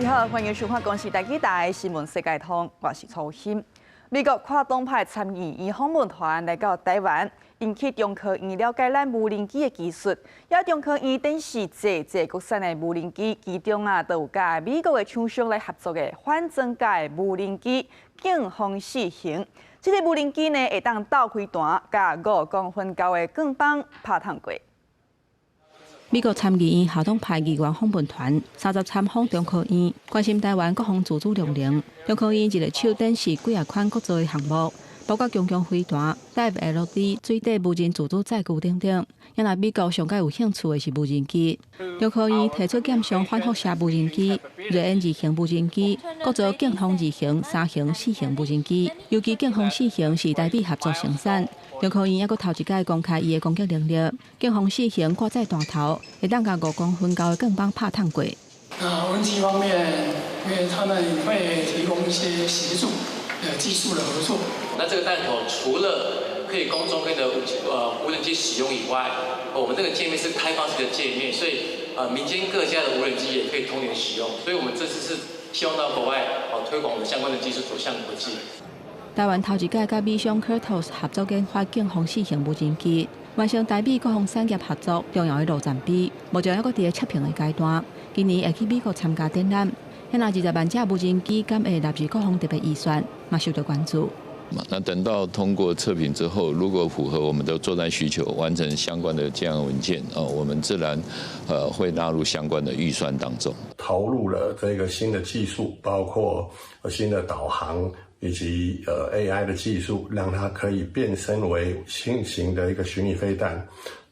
你好，歡迎收看《公視台語台新聞世界通》，我是曹欣。美國跨黨派參議院訪問團來到台灣，𪜶去中科院了解咱無人機的技術，也中科院展示濟濟國產的無人機，其中啊，都有佮美國的廠商來合作的反裝甲的無人機勁風四型。這个無人機呢，會當鬥飛彈，佮5公分厚的鋼板拍燙過。美國參議院跨黨派議員訪問團30參訪中科院，關心台灣國防自主量能。中科院一个手展示幾仔款國造的項目，包括強強飛彈、Dive LD 水底無人自主載具等等。也若美國上蓋有興趣的是無人機。中科院提出劍翔反輻射無人機、睿雁二型無人機、國造勁風二型、三型、四型無人機。尤其勁風四型是台美合作生產。中科院猶閣頭一擺公開伊的攻擊能力，勁風四型掛載彈頭，會當共5公分厚的鋼板拍燙過。那無人機方面，因為他們會提供一些協助，技術的合作。那這個彈頭除了可以供中間的無人機使用以外，我們這個界面是開放式的界面，所以民間各家的無人機也可以通聯使用。所以我們這次是希望到國外推廣我們相關的技術，走向國際。台灣頭一擺佮美商 Kratos 合作研發勁風四型無人機，完成台美國防產業合作重要的路程碑。目前猶閣佇咧測評的階段，今年會去美國參加展覽。遐若20萬架無人機，敢會納入國防特別預算，嘛受到關注。那等到通過測評之後，如果符合我們的作戰需求，完成相關的這樣文件，哦，我們自然會納入相關的預算當中。投入了這個新的技術，包括新的導航以及AI 的技術，讓它可以變身為新型的一個巡弋飛彈。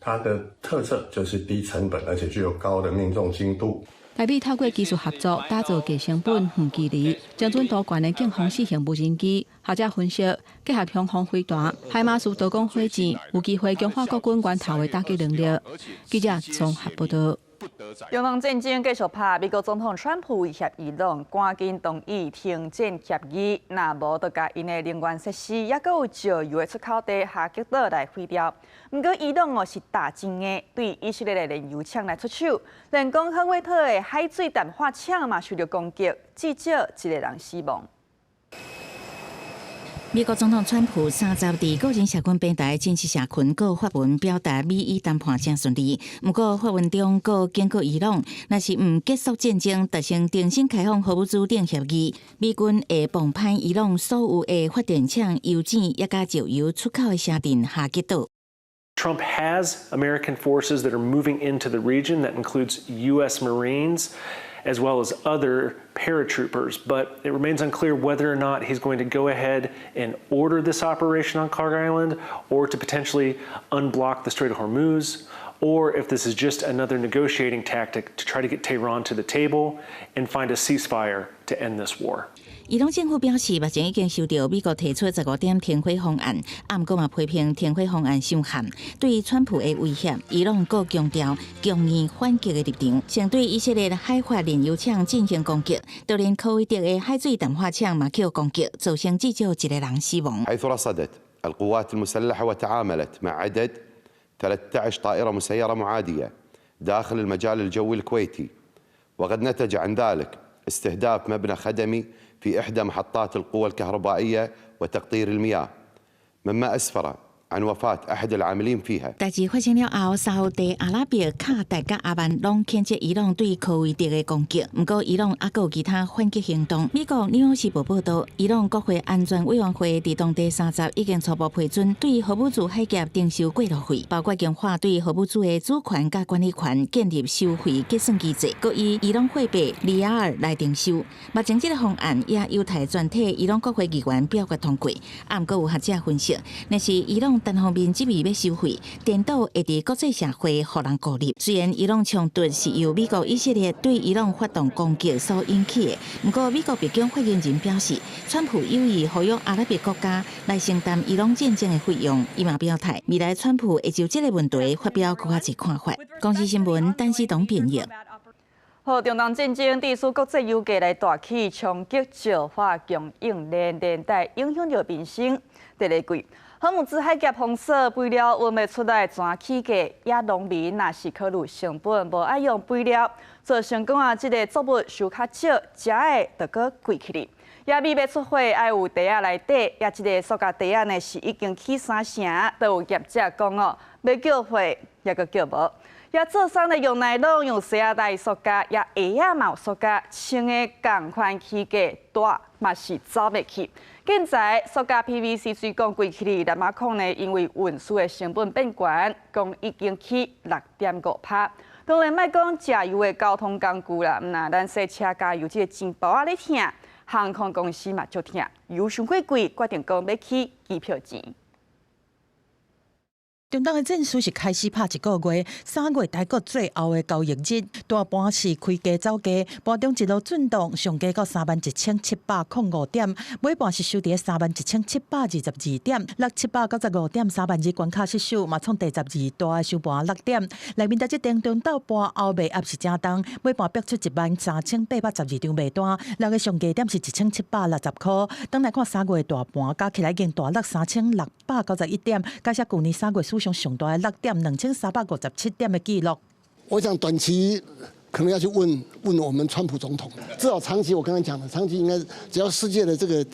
它的特色就是低成本，而且具有高的命中精度。台美透過技術合作，打造低成本、遠距離、精準度懸的勁風四型無人機。學者分析，結合雄風飛彈、海馬斯多管火箭，有機會強化國軍源頭的打擊能力。記者綜合報道。中東戰爭繼續拍，美國總統川普威脅伊朗，趕緊同意停戰協議，若無就共𪜶的能源設施，抑閣有石油的出口地哈吉島來毀掉。毋過伊朗哦是打真的，對以色列的煉油廠來出手，連講科威特的海水淡化廠嘛受著攻擊，至少一個人死亡。美國總統川普30佇個人社群平台正式社群閣發文表達美伊談判誠順利，毋過發文中閣警告伊朗，若是毋結束戰爭，達成重新開放荷姆茲頂協議，美軍會bomb歹伊朗所有的發電廠、油井，抑佮石油出口的城鎮哈吉島。 Trump has American forces that are moving into the region. That includes U.S. Marines, as well as other paratroopers. But it remains unclear whether or not he's going to go ahead and order this operation on Kharg Island or to potentially unblock the Strait of Hormuz, or if this is just another negotiating tactic to try to get Tehran to the table and find a ceasefire to end this war. 伊朗政府表示，目前已經收到美國提出15點停火方案，啊，毋過嘛批評停火方案傷譀。對於川普的威脅，伊朗閣強調強硬反擊的立場，先對以色列海法煉油廠進行攻擊，就連科威特的海水淡化廠嘛予攻擊，造成至少一個人死亡。 حيث رصدت القوات المسلحة وتعاملت مع عدد 13 طائرة مسيرة معادية داخل المجال الجوي الكويتي، وقد نتج عن ذلك استهداف مبنى خدمي في إحدى محطات القوى الكهربائية وتقطير المياه، مما أسفر عن وفاة أحد العاملين فيها。代誌發生了後，沙烏地阿拉伯、卡達佮阿曼攏譴責伊朗對科威特的攻擊。毋過，伊朗猶閣有其他反擊行動。美國紐約時報報道，伊朗國會安全委員會佇當地三十已經初步批准對荷姆茲海峽徵收過路費，包括強化對荷姆茲的主權佮管理權建立收費結算機制，閣以伊朗貨幣里亞爾來徵收。目前這个方案也有待全體伊朗國會議員表決通過。啊，毋過有學者分析，若是伊朗單方面執意欲收費，顛倒會佇國際社會予人孤立。雖然伊朗衝突是由美國、以色列對伊朗發動攻擊所引起的，毋過美國白宮發言人表示，川普有意呼籲阿拉伯國家來承擔伊朗戰爭的費用。伊嘛表態，未來川普會就這个問題發表閣較濟看法。公視新聞，陳思東編譯。好，中東戰爭致使國際油價來大起，衝擊石化供應鏈，連帶影響著民生。第二季，荷姆茲海峽封鎖，肥料運袂出來，全起價。也農民若是考慮成本，無愛用肥料，造成講啊，這个作物收較少，食的就閣貴起來。也米欲出貨，愛有袋仔來綴，也這个塑膠袋仔呢是已經起三成，都有業者講哦，欲叫貨也閣叫無。也做殳的用奈珑用細仔袋塑膠，也鞋仔嘛有塑膠，穿的仝款起價大嘛是走袂去。現在塑膠 PVC 水管貴起來，南亞礦呢，因為運輸的成本變懸，講已經起6.5%。當然，莫講食油的交通工具啦，毋但咱洗車加油這个錢包仔咧疼，航空公司嘛足疼，油傷過貴，決定講欲起機票錢。中東的戰事是開始拍一個月，3月台國最後的交易日，大盤是開低走低，盤中一路震盪，上低到31,705點，尾盤是收佇31,722點，6795.3萬二關卡失守，嘛創第12大的收盤落點。內面在這頂中晝盤後賣壓是誠重，尾盤逼出13,812張賣單，六个上低點是1,760塊。轉來看3月大盤加起來已經大落3,691點，改寫舊年3月史上上大的落點2,357點的記錄。我想短期可能要去問問我們川普總統，至少長期我剛剛講的，長期應該只要世界的這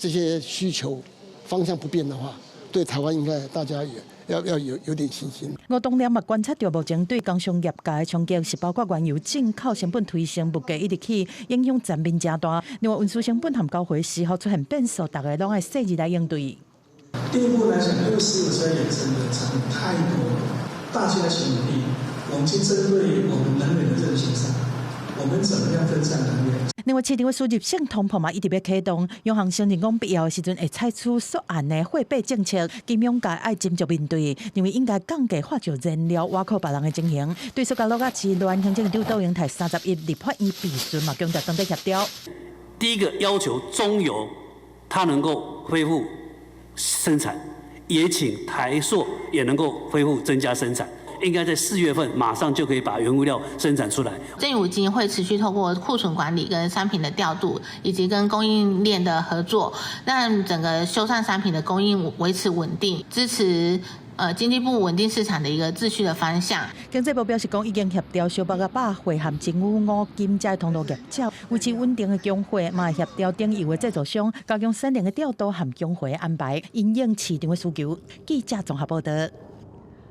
些需求方向不變的話，對台灣應該大家也要有點信心。吳東亮嘛觀察到，目前對工商業界的衝擊是包括原油進口成本推升，物價一直起，影響全面誠大。另外運輸成本和交貨時候出現變數，大家攏愛細緻來應對。第一步來講，因為石油車衍生的產品太多了，大家一起努力，我們去針對我們能源的韌性上，我們怎麼樣分散能源？另外，市場的輸入性通膨嘛，一直欲啟動，央行承認講必要的時陣會採取縮按的貨幣政策，金融界愛斟酌面對，認為應該降價化石燃料，倚靠別人的情形。對蘇加洛亞之亂，行政院長杜英台31立法院備詢嘛，強調當地協調。第一個要求中油，它能夠恢復生產，也請台塑也能夠恢復增加生產。應該在4月份馬上就可以把原物料生產出來。政府金會持續透過庫存管理跟商品的調度，以及跟供應鏈的合作，讓整個修繕商品的供應維持穩定，支持經濟部穩定市場的一個秩序的方向。經濟部表示講，已經協調小北仔百貨和精武五金這通路業者維持穩定的供貨，嘛協調頂游的製造商加強產能的調度和供貨安排，因應市場的需求。記者綜合報道。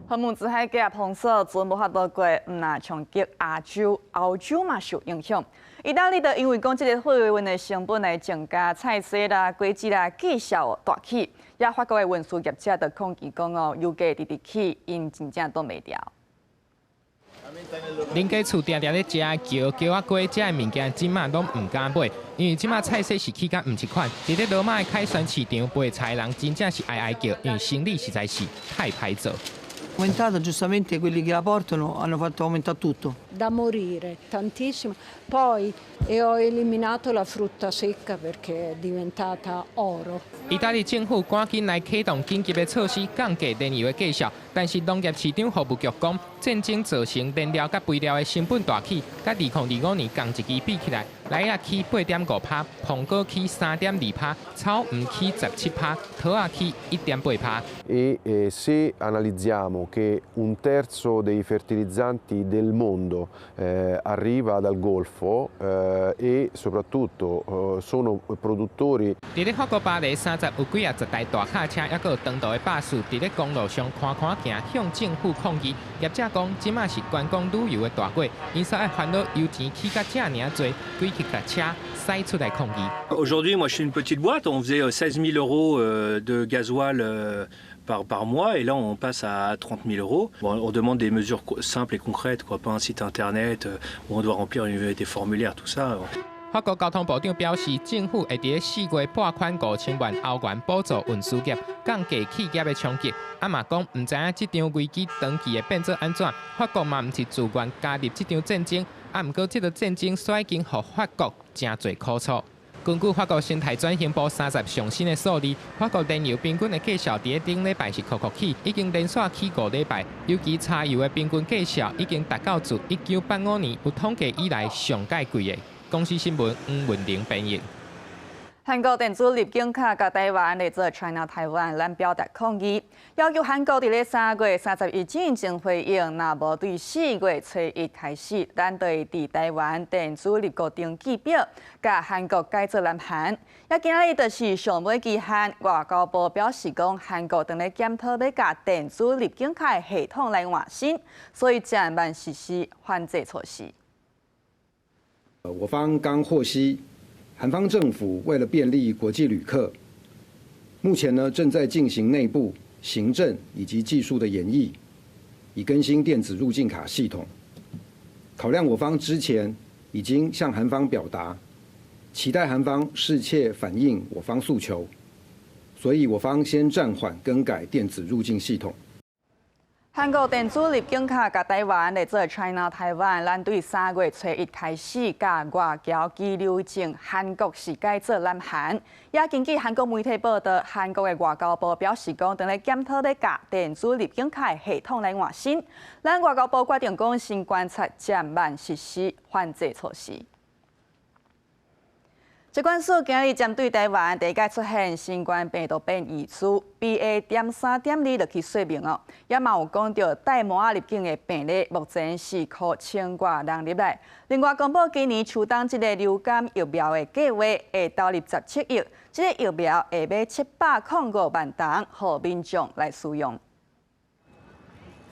荷姆茲海峽封鎖，船無法度過，毋但衝擊亞洲、歐洲嘛受影響。意大利就因為講這个貨運的成本來增加，菜蔬啦、果子啦，價數大起。也法國的運輸業者就抗議講哦，油價直直起，𪜶真正擋袂牢。恁家厝定定咧食蕎、蕎仔粿，這个物件這馬攏毋敢買，因為這馬菜色是起甲毋一款。佇咧羅馬的凱旋市場賣菜人真正是哀哀叫，因為生理實在是太歹做。 Aumentato giustamente quelli che la portano hanno fatto aumentare tutto. Da morire, tantissimo. Poi e ho eliminato la frutta secca perché è diventata oro. 意大利政府趕緊來啟動緊急的措施，降低燃油的價數。但是農業市場服務局講，戰爭造成燃料佮肥料的成本大起，佮2025年仝一期比起來，梨仔起8.5%，蘋果起3.2%，草黃起17%，桃仔起1.8%。 E se analizziamo che un terzo dei fertilizzanti del mondo arriva dal Golfo e soprattutto sono produttori。佇咧法國巴黎30有幾仔十台大卡車，抑閣有長途的巴士，佇咧公路上寬寬行，向政府抗議。業者講，這馬是觀光旅遊的大季，𪜶煞愛煩惱油錢起甲遮爾濟，規氣共車駛出來抗議。 Aujourd'hui, moi, je suis une petite boîte, on faisait 16 000 euros de gasoil par mois, et là, on passe à 30 000 euros. Bon, on demande des mesures simples et concrètes, quoi, pas un site internet où on doit remplir des formulaires, tout ça. 法國交通部長表示，政府會佇咧4月撥款5000萬歐元補助運輸業，降低企業的衝擊。啊嘛講，毋知影這場危機長期會變做按怎？法國嘛毋是自願加入這場戰爭，啊毋過這個戰爭煞已經予法國誠濟苦楚。根據法國生態轉型部30上新的數字，法國燃油平均的價數佇咧頂禮拜是擴擴起，已經連續起5禮拜。尤其柴油的平均價數已經達到自1985年有統計以來上蓋貴的。公視新聞黃文玲編譯。韓國電子入境卡佮台灣咧做 China Taiwan，咱表達抗議，要求韓國佇咧3月31之前回應，若無對4月初一開始，咱就會佇台灣電子入國登記表，共韓國改做南韓。也今仔日就是上尾期限，外交部表示講，韓國正咧檢討欲共電子入境卡的系統來換新，所以暫慢實施反制措施。我方剛獲悉，韓方政府為了便利國際旅客，目前呢正在進行內部行政以及技術的研議，以更新電子入境卡系統。考量我方之前已經向韓方表達，期待韓方適切反映我方訴求，所以我方先暫緩更改電子入境系統。韓國電子入境卡共台灣咧做 China Taiwan，咱對3月初一開始，共外僑居留證韓國是改做南韓。也根據韓國媒體報道，韓國的外交部表示講，正咧檢討欲共電子入境卡的系統來換新。咱外交部決定講，先觀察暫慢實施反制措施。疾管署今日針對台灣第一擺出現新冠病毒變異株 BA.3.2落去說明哦，也嘛有講著帶麻仔入境的病例，目前是箍千外人入來。另外公布今年秋冬這个流感疫苗的計劃會投入17億，這个疫苗會買705萬筒，予民眾來使用。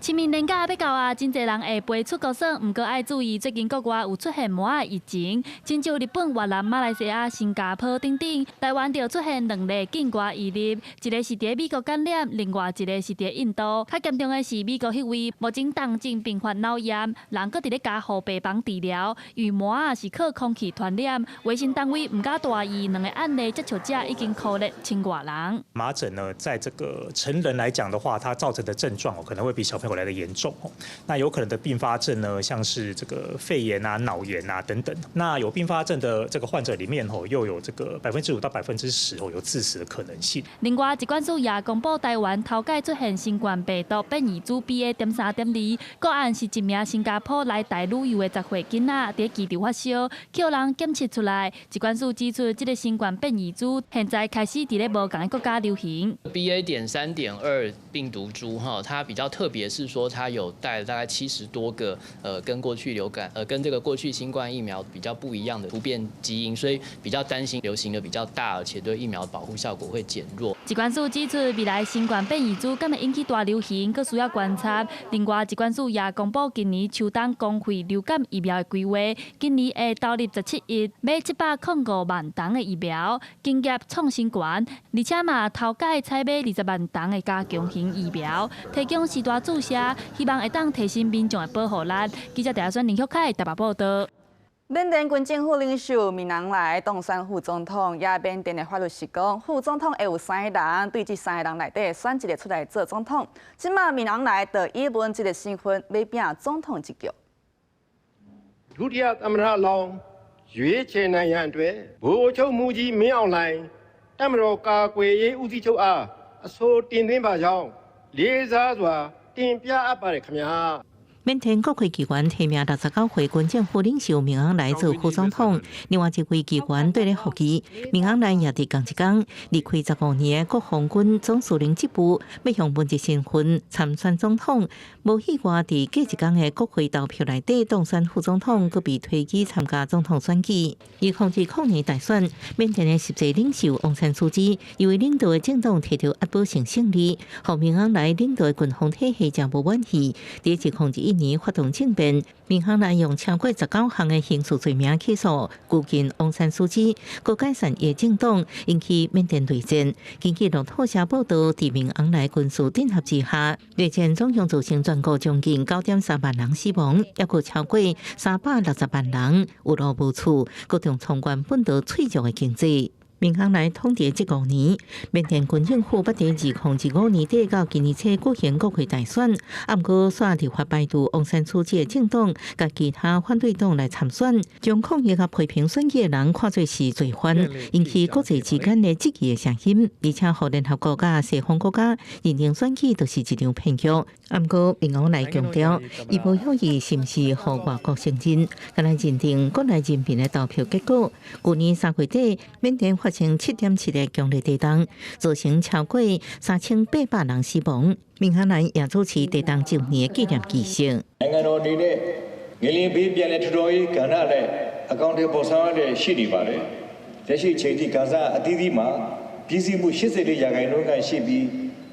清明連假欲到啊，真濟人會飛出國耍，毋過愛注意，最近國外有出現麻仔疫情，親像日本、越南、馬來西亞、新加坡等等，台灣就出現兩例境外移入，一个是佇美國感染，另外一个是佇印度。較嚴重的是美國彼位，目前重症併發腦炎，人閣佇咧加護病房治療，因為麻仔是靠空氣傳染，衛生單位毋敢大意，兩个案例接觸者已經箍列千外人。麻疹呢，在這個成人來講的話，它造成的症狀可能會比小朋友來得嚴重哦。那有可能的併發症呢，像是這個肺炎啊、腦炎啊等等。那有併發症的這個患者裡面吼，又有這個5%到10%哦有致死的可能性。另外，疾管署也公布台灣頭擺出現新冠病毒變異株 BA.3.2，個案是一名新加坡來台旅遊的10歲囡仔，佇機場發燒，予人檢測出來。疾管署指出，這个新冠變異株現在開始佇咧無仝的國家流行。 BA.3.2病毒株哈，它比較特別是說它有帶了大概70多個，跟過去流感，跟這個過去新冠疫苗比較不一樣的突變基因，所以比較擔心流行的比較大，而且對疫苗保護效果會減弱。疾管署指出，未來新冠變異株敢會引起大流行，閣需要觀察。另外，疾管署也公布今年秋冬公費流感疫苗的規劃，今年會投入17億，買705萬筒的疫苗，金額創新高，而且嘛頭擺採買20萬筒的加強型疫苗，提供施打注射，希望會當提升民眾的保護力。記者鄭選林旭凱台北報道。緬甸軍政府領袖敏昂萊當選副總統，也緬甸的法律是講，副總統會有三个人，對這三个人內底選一个出來做總統。這馬敏昂萊就以問這个身份欲拼總統一局。 ဒုတိယသမ္မတလောင်းရွေးချယ်နိုင်ရန်အတွက်ဗိုလ်ချုပ်မှူးကြီးမင်းအောင်လှိုင်တပ်မတော်ကာကွယ်ရေးဦးစီးချုပ်အားအဆိုတင်သွင်းပါကြောင်းလေးစားစွာတင်ပြအပ်ပါတယ်ခင်ဗျာ 緬甸國會議員提名69歲軍政府領袖敏昂萊做副總統，另外一位議員綴咧覆議。敏昂萊也佇仝一工離開15年的國防軍總司令職務，欲用文職身份參選總統。無意外，佇隔一工的國會投票內底當選副總統，閣被推舉參加總統選舉。2020年大選，緬甸的實際領袖翁山蘇姬由伊領導的政黨摕著壓倒性勝利，予敏昂萊領導的軍方體系誠無滿意。佇2021年發動政變，敏昂萊用超過19項的刑事罪名起訴，拘禁翁山蘇姬，閣解散伊的政黨，引起緬甸內戰。根據路透社報導，佇敏昂萊軍事鎮壓之下，內戰總共造成全國將近9.3萬人死亡，抑閣超過360萬人有路無厝，閣重創原本就脆弱的經濟。敏昂萊統治這五年，緬甸軍政府捌佇2015年底到今年初舉行國會大選，毋過煞立法排除翁山蘇姬的政黨佮其他反對黨來參選，將抗議佮批評選舉的人看做是罪犯，引起國際之間的質疑的聲音，而且予聯合國佮西方國家認定選舉就是一場騙局。毋過敏昂萊強調，伊無猶豫是毋是予外國承認，干焦認定國內人民的投票結果。舊年3月底，緬甸發發生7.7的強烈地動，造成超過3800人死亡。銘哈蘭也主持地動周年的紀念儀式。 နိုင်ငံတော်အနေနဲ့ငလျင်ဘေးပြန်လည်ထူထောင်ရေးကဏ္ဍနဲ့အကောင်အထည်ဖော်ဆောင်ရတဲ့ရှိနေပါတယ်။လက်ရှိချိန်ထိကဏ္ဍအသီးသီးမှာပြည်စည်းမှု84ရာခိုင်နှုန်းခန့်ရှိပြီး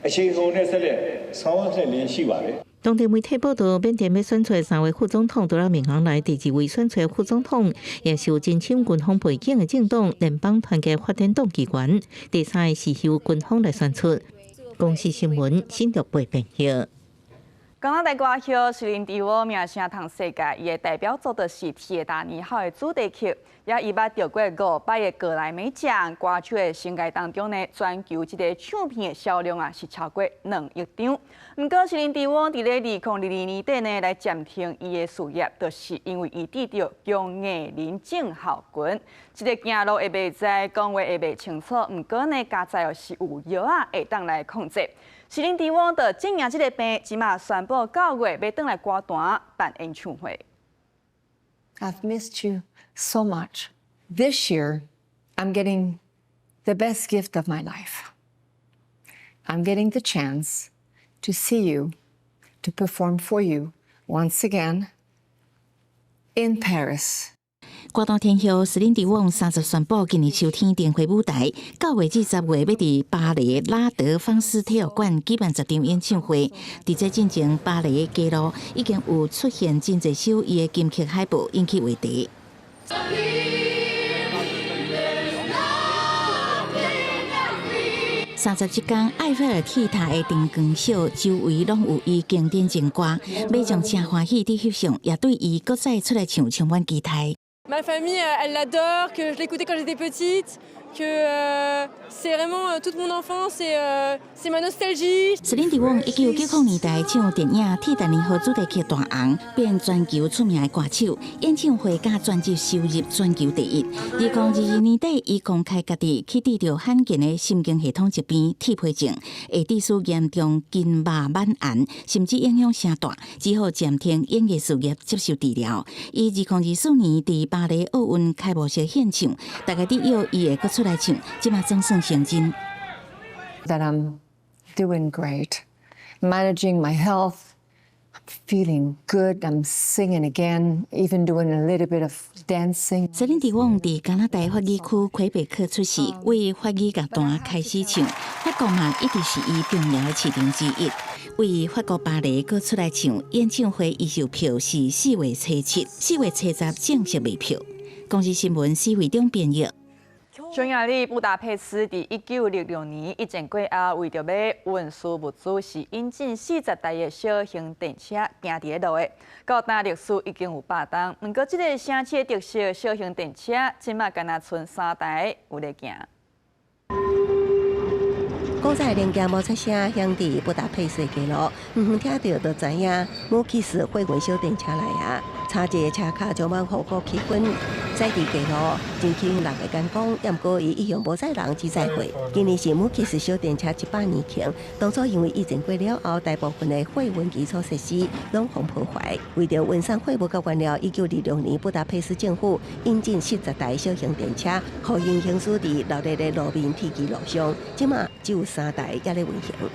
အချိန်ကုန်နဲ့ဆက်လက်ဆောင်ရွက်လျက်ရှိပါတယ်။ 當地媒體報道，緬甸欲選出三位副總統，除了閔行內第二位選出副總統，也是有真深軍方背景的政黨聯邦團結發展黨議員。第三个是由軍方來選出。公視新聞新竹報編譯。加拿大歌后席琳迪翁名聲通世界，伊的代表作就是《鐵達尼號》的主題曲，也伊捌得過五擺的格萊美獎。歌手的生涯當中呢，全球這个唱片的銷量啊是超過2億張。毋過，席琳迪翁佇咧2022年底呢來暫停伊的事業，就是因為伊得著強硬輪症候群。這个行路會袂知，講話會袂清楚，毋過呢，佳哉是有藥仔會當來控制。席琳迪翁就戰贏這个病，這馬宣布9月欲轉來歌壇辦演唱會。 I've missed you so much. This year, I'm getting the best gift of my life. I'm getting the chance to see you, to perform for you once again in Paris. 歌壇天后席琳迪翁30宣布今年秋天重回舞台，9月至10月欲佇巴黎拉德芳斯體育館舉辦10場演唱會。佇這進前，巴黎街路已經有出現真濟首伊的金曲海報，引起話題。30這工，埃菲爾鐵塔的燈光秀周圍攏有伊經典情歌，民眾誠歡喜佇翕相，也對伊閣再出來唱充滿期待。 Ma famille, elle l'adore, que je l'écoutais quand j'étais petite, que c'est vraiment toute mon enfance et c'est ma nostalgie。席琳迪翁1990年代唱電影《鐵達尼號》主題曲大紅，變全球出名的歌手，演唱會佮專輯收入全球第一。2022年底，伊公開家己去得著罕見的神經系統疾病鐵皮症，會致使嚴重筋肉蔓延，甚至影響聲帶，只好暫停演藝事業接受治療。伊2024年佇巴黎奧運開幕式獻唱，大家佇約伊會閣出來唱，這馬總算成真。 That I'm doing great, managing my health, feeling good. I'm singing again, even doing a little bit of dancing. 席琳迪翁佇加拿大法語區魁北克出世，為法語樂壇開始唱，法國嘛一直是伊重要的市場之一。為法國巴黎閣出來唱演唱會，預售票是4月初7、4月初10正式賣票。公視新聞施惠中編譯。匈牙利布達佩斯佇1966年一戰過後，為著欲運輸物資，是引進40台的小型電車行佇咧路的。到今歷史已經有100冬，毋過這个城市的特色小型電車，這馬干焦賰3台有咧行。古早的零件摩擦聲響佇布達佩斯的街路，遠遠聽著就知影，摩基斯貨運小電車來啊！差一个車卡充滿復古氣氛，駛佇街路真吸引人的眼光。也毋過伊一向無載人，只載貨。今年是摩基斯小電車100年慶，當初因為一戰過了後，大部分的貨運基礎設施攏予破壞，為著運送貨物佮原料，1926年布達佩斯政府引進40台小型電車，予𪜶行駛佇熱熱的路面鐵枝路上，這馬只有3台猶咧運行。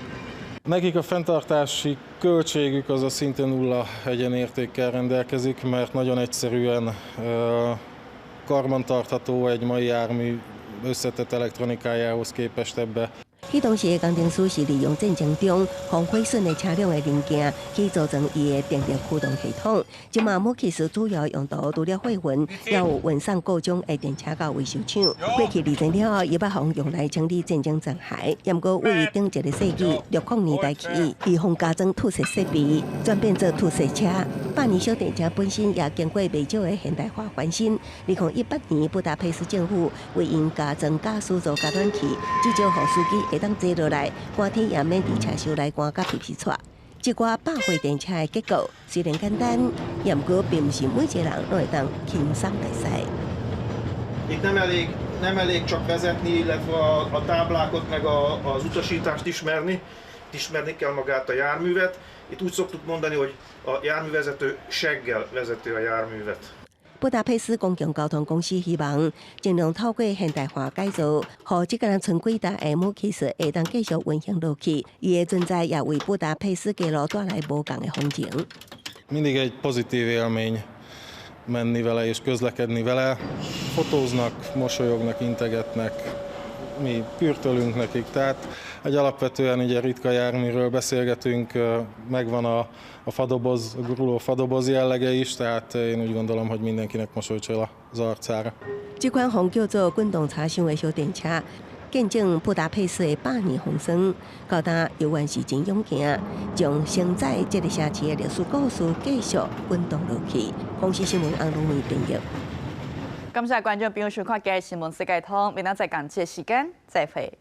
Nekik a fenntartási költségük az a szinte nulla egyenértékkel rendelkezik, mert nagyon egyszerűen karbantartható egy mai jármű összetett elektronikájához képest ebbe. 彼當時的工程師是利用戰爭中予毀損的車輛的零件去組裝伊的電力驅動系統。這馬摩基斯主要用途除了貨運，也有運送各種的電車佮維修廠。過去二戰了後，伊捌予用來清理戰爭殘骸。毋過為頂一個世紀60年代起，伊予加裝透視設備，轉變做透視車。百年小電車本身也經過袂少的現代化翻新。2018年，布達佩斯政府為𪜶加裝駕駛座佮暖氣，至少予司機會當坐落來，寒天也免佇車廂內寒甲皮皮掣。這掛百貨電車的結構雖然簡單，也毋過並毋是每一個人攏會當輕鬆來駛。 Itt nem elég csak vezetni, illetve a táblákat meg az utasítást ismerni, ismerni kell magát a járművet. Itt úgy szoktuk mondani, hogy a járművezető seggel vezeti a járművet. 布達佩斯公共交通公司希望盡量透過現代化改造，予這個剩幾台的 Mokis 會當繼續運行落去。伊的存在也為布達佩斯街路帶來無仝的風情。 Mindig egy pozitív élmény menni vele és közlekedni vele. Fotóznak, mosolyognak, integetnek, mi kürtölünk nekik, tehát egy alapvetően ugye ritka járműről beszélgetünk, megvan a fadoboz, a guruló fadoboz jellege is, tehát én úgy gondolom, hogy mindenkinek mosoly csal az arcára. 這款予叫做滾動柴箱的小電車，見證布達佩斯的百年風霜，到今猶原是真勇健，將承載這个城市的歷史故事繼續滾動落去。公視新聞翁如美編譯。感謝觀眾朋友收看今日新聞世界通，明仔載仝這個時間再會。